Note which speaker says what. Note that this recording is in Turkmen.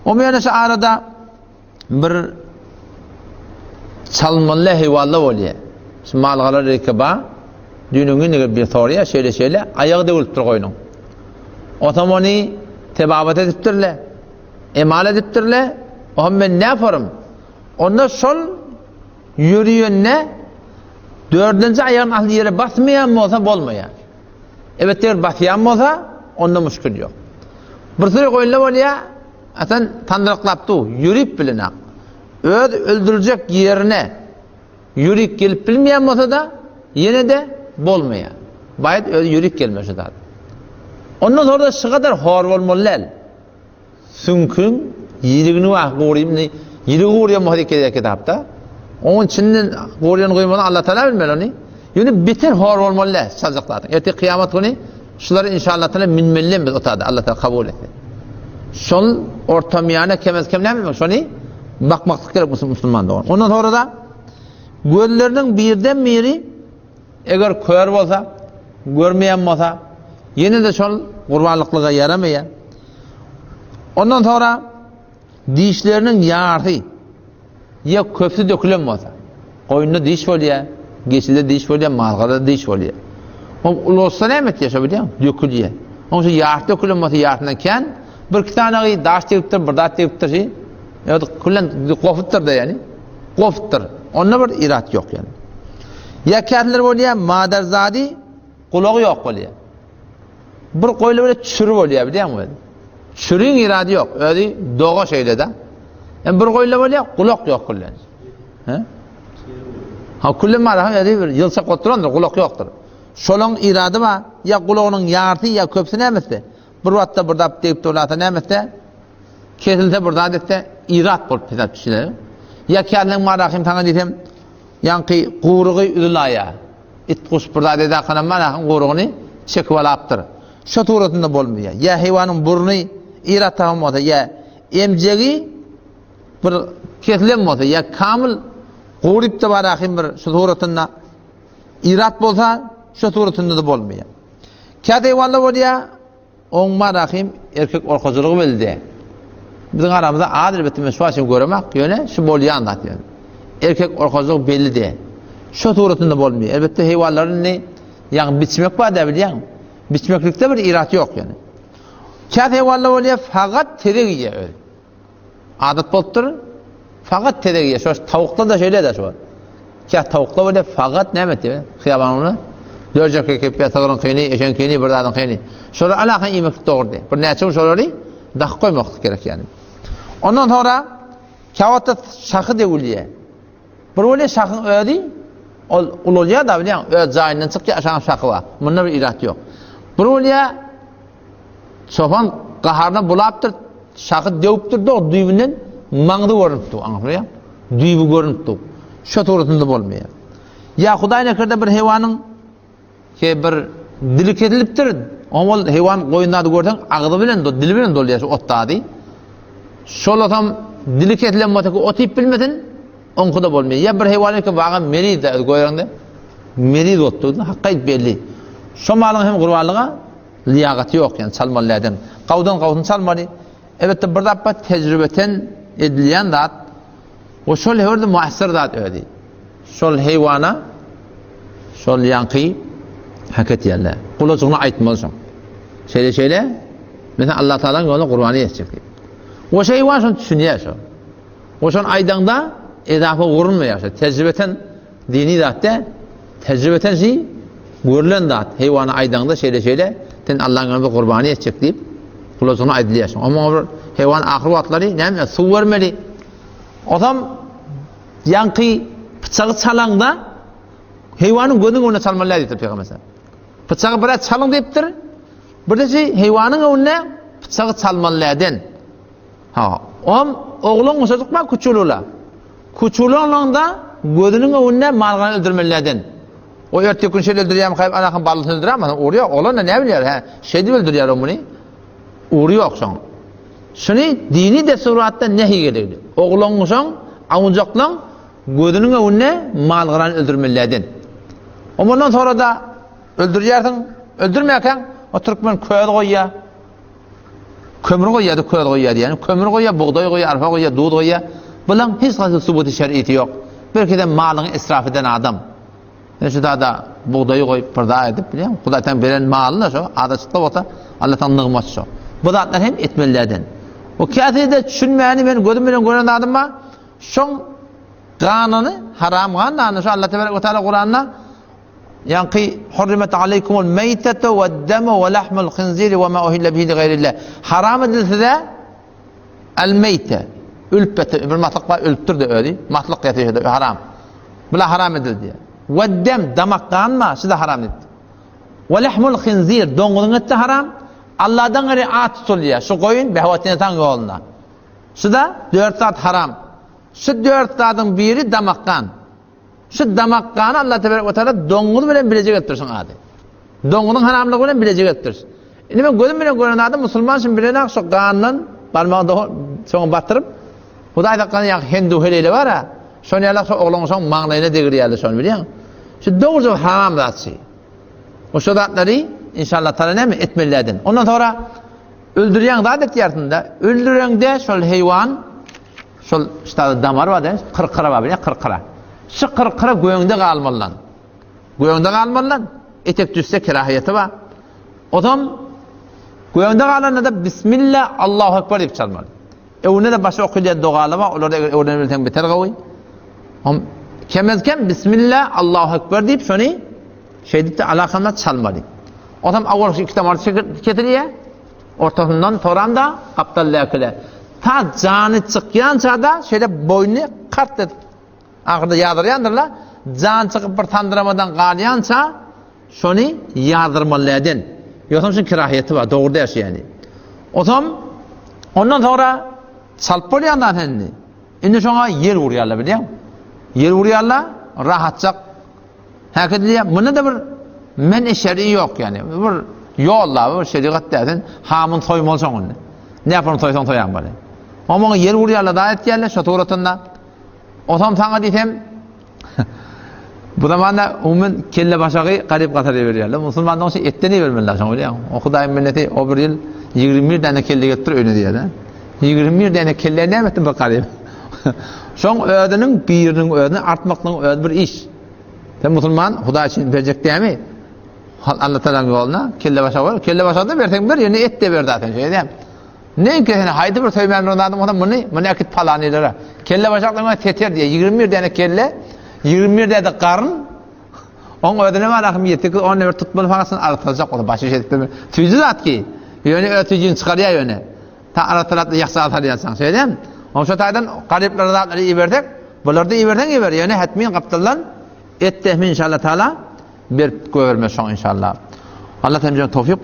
Speaker 1: O ýöne şu arada bir çalynmaly heýwanlar bolýar. Şu malgalar reke ba, düýnüň güni bir sorýar, şeýle şeýle, aýagy döwülipdir goýnuň. Otam ony tebabat edipdirle, emal edipdirle, ohm men näparym? Onda şol ýörüýende dördünji aýagyny asyl ýere basmaýan bolsa bolmaýar. Elbetde eger basýan bolsa, onda muşkil ýok. Bir süri goýunlar bolýar, Hasan tandyraklap dur, ýörüp bilenak. Öz öldüriljek ýerine ýörüp gelip bilmeýän bolsa-da, ýene-de bolmaýar. Baýat özi ýörüp gelmeli şu zat. Ondan sonra-da şu kadar hor bolmaly däl. Süňküň ýiligini wah gurýan, ýiligi gurýan bolsa diýip kitapda. Onuň içinden gurýan guýmany Allah Taala bilmeli ony. Ýöne beter hor bolmaly däl çaljak zadyň. Ertir kyýamat güni şulary inşallah Taala münmeli biz otada Allah Taala kabul etsin. Şol ortamyýana kemez kem näme şony bakmaklyk gerek musulman dogan. Ondan sonra da gözleriniň birden biri eger kör bolsa, görmeýän bolsa, ýene-de şol gurbanlyklyga ýaramaýar. Ondan sonra dişleriniň ýarysy ýa köpüsi dökülen bolsa, goýunda diş bolýar, geçide diş bolýar, malgada diş bolýar. O ulalsa näme etýär şo bilýäňmi? Dökülýär. Onuň üçin ýarysy dökülen bolsa ýarysyndan kän, bir iki sanagy daş degipdir, bir zat degipdir şi. Ýa-da küllen gopupdyr-da ýani. Gopupdyr. Onda bir irat ýok ýani. Ýa kätler bolýar, maderzady gulagy ýok bolýar. Bir goýla bile çüri bolýar bilýäňmi özi? Çüriň irady ýok. Özi doga şeýle-de. Hem bir goýla bolýar, gulak ýok küllen. He? Ha küllen bar, ha özi bir ýylçak oturandyr, gulak ýokdur. Şolaň irady bar, ýa gulagynyň ýarysy ýa köpüsi nämesi? Bir wagtda bir zat degip durlasa nämesi? Kesilse bir zat etse irat bolup hesap düşüler. Ýa käsleň marahym saňa diýsem, ýaňky gurugy üzülaýa. It guş bir zat edakanam manahyň gurugyny çekip alapdyr. Şo suratynda bolmaýar. Ýa heýwanyň burny irat tapan bolsa, ýa emjegi bir kesilen bolsa, ýa kamyl guryp-da barahym bir şu suratynda irat bolsa, şo suratynda-da bolmaýar. Käte heýwanlar bolýar, Oňma Rahym erkek orkajylygy bildi. Biziň aramyzda az elbetde men şu wagt çenli göremak, ýöne şu bolýan zat ýöne. Erkek orkajylygy bellidi. Şo suratynda bolmaýar. Elbetde heýwanlary indi ýaňy biçmek bar da bilýäň. Biçmeklikde bir irat ýok ýöne. Käte heýwanlar bolýar fakat tezek iýýär özi. Adat bolupdyr. Fakat tezek iýýär. Şo tawuklar da şeýle-de şo. Kä tawuklar bolýar, fakat näme etdi? Hyýabangyny dörjek ekip, ýa sygryňkyny, eşeňkini, bir zadyňkyny. Şolary alakan iýmeklik dogry däl. Bir näçe gün şolary dakyp goýmaklyk gerek ýani. Ondan soňra käwagtda şahy döwülýär. Bir bolýar şahyň özi ol ulalýar da bilýän, öz jaýyndan çykýar, aşagyň şahy bar. Munda bir irat ýok. Bir bolýar Çopan gaharyna bulapdyr, şahy döwüpdir dog düýbünden maňzy görünip dur, aňyrýa. Düýbi görünip dur. Şo suratynda bolmaýar. Ýa Hudaý nekerde bir heýwanyň ke bir dili kesilipdir. Oň ol heýwan goýun zady görseň agzy bilen do, dili bilen dolýar şu ot zady. Şol otam dili kesilen bolsa ki ot iýip bilmesin, oňky-da bolmaýar. Ýa bir heýwan ki baga meriz de göreňde meriz otdy, hakka belli. Şo malyň hem gurbanlyga Lyýagaty ýok, ýagny çalmaly däden. Gawdan gawusyny çalmaly. Elbetde bir zat bar, tejribeten edilýän zat. We şol hewerde muassir zat özi. Şol heýwana şol ýaňky hak etýärler. Gulajygyny aýtmaly şoň. Şeýle şeýle, mesela Allah Taalanyň ýoluna gurbany etjek diýip. We şo heýwan şony düşünýär şo. We şony aýdaňda edafa gurulmaýar şo. Tejribeten Dini zat däl. Tejribeten şi görülen zat. Heýwana aýdaňda şeýle-şeýle, sen Allaň ýolunda gurbany etjek diýip, gulajagyna aýdylýar. Şoň oňa bir heýwan ahyr wagtlary näme suw bermeli. Osam ýaňky pyçagy çalaňda heýwanyň gözüniň öňünde çalmaly däl diýipdir Pygamber. Pyçagy biraz çalyň diýipdir. Bir-de şi heýwanyň öňünde pyçagy çalmaly däden. Ha, om ogluň guşajyk bar küçülula. Küçülanlaňda gözüniň öňünde malgany öldürmelilerden. O erteki gün şeýle öldürýärmi kaýyp anakyň balysyny öldürýärmi? Ugry ýok. Oglan da näme bilýär? Hä, şeýdip öldürýär o muny. Ugry ýok şoň. Şuny dini desturatda nehi gelegli. Oglan şoň awunjaklaň gözüniň öňünde malgarany öldürmelilerden. O mundan sonra da öldürýärsiň, öldürmäkäň o türkmen köz goýýar. Kömür goýýardy, köz goýýardy. Ýagny kömür goýýar, bugdaý goýýar, arpa goýýar, duz goýýar. Bulaň hiç haýsy subuty şer'isi ýok. Belki-de malyňy israf eden adam. Ine şu zada bugdaýy goýup bir zat edip bilýäňmi? Hudaý taň beren malyna şo, azajyk-da bolsa Allah taň nygmaty şo. Bu zatlar hem etmelilerden. O käsede düşünmäni men gözüm bilen gören zadym bar. Şoň ganyny haram gan nany şo Allah tebarek we taala Kuranda Ýaňky hurrimet aleýkumul meýtetu wed-demu we lahmul hinziri we ma uhille bihi li gaýrillah. Haram edildi size el-meýte. Ölüp ýatan bir maslyk bar, ölüpdir-de özi. Maslyk ýatyşy haram. Bula haram edildi. Wed-dem damak ganma, şu-da haram edildi. We lahmul hinzir doňuzyň eti haram. Allahdan gaýry at tutulýar. Şu goýun behwat-i-ynsan ýolunda. Şu-da dört zat haram. Şu dört zadyň biri damak gan. Şu damak gany Allah tebarek we taala doňuz bilen bileje gelipdir şuň ady. Doňuzyň haramlygy bilen bileje gelipdir. Indi men gözüm bilen gören adam musulman şun bilenak şu gandan barmagyny şoňa batyryp Hudaý saklasyn ýa hindu heleýle bar ha. Şony ýalak şu oglan şoň maňlaýyna degirýärler şony bilýäň. Şu dogry haram zatçy. O şu zatlary inşallah taala näme etmelilerden. Ondan sonra öldürýän zat etýärsiň-de, öldüreňde şol heýwan Şol ştada damar bar däl, kyrkyra bar bilýän, kyrkyra. Şu kyrkyra göňde galmalydan. Göňde galmalydan, etek düşse kerahiýeti bar. Ozam göňde galanda da Bismillah, Allahu Ekber diýip çalmaly. Öwünde de başa okylýan dogalar bar, olary eger öwrenip bilseň beter gowy. Hom kemez kem Bismillah, Allahu Ekber diýip şony şeýdip de alakamda çalmaly. Ozam awal şu iki damar kesilýär. Ortasyndan soran-da gapdaldakylar. Ta jany çykýança-da şeýle boýnuny kart edip ahyrda ýazdyrýandyrlar. Jany çykyp bir sandyramadan galýança şony ýazdyrmaly däden. Ýogsam şuň kerahiýeti bar, dogry däl şu ýani. Osam ondan soňra çalyp bolýan zat indi. Indi şoňa ýel urýarlar bilýäňmi? Ýel urýarlar, rahatjak Häk edilýär. Munda-da bir men şer'i ýok ýani. Bir ýol da, bir şerigat däl. Sen hamyny soýmaly şoň indi. Ne ýaparyn soýsaň soýaň bary. Oňa ýel urýarlar, da etýärler şo suratynda. Osam saňa diýsem bu zamanda umuman kelle başagy garyp gasar berýärler. Musulmanlar bolsa etden ibermeliler şoň bilýäň. O Hudaýyň minneti o bir ýyl 21 däne kelle gelipdir öýüne diýýär. 21 däne kelle näme etdi bu garyp? Şoň özüniň biriniň özüni artmaklygyň özi bir iş. Sen musulman Hudaý üçin berjek dämi? Allah Taalanyň ýoluna kelle başa ber. Kelle başa da berseň ber, ýöne et de ber zaten şeýle dämi? Ne ki sen haýsy bir söýmän duran adam bolsa muny, muny äkit palanylara. Kelle başakdan seter diýe 21 däne kelle, 21 däne garyn. Oň özüne bar ahym 7 10 bir tutmaly fagasyny artyrjak bolsa başy şeýdip bilmez. Süýji zat ki. Ýöne öz süýjüni çykarýar ýöne. Ta arassalap ýahşy salýarsaň, şeýdem. Oň şo taýdan garyplara zatlary ibersek, bularda iberseň iber, ýöne hetmin gapdaldan et dehmi inşallah taala berip goýbermez şoň inşallah. Allah temizden towfik.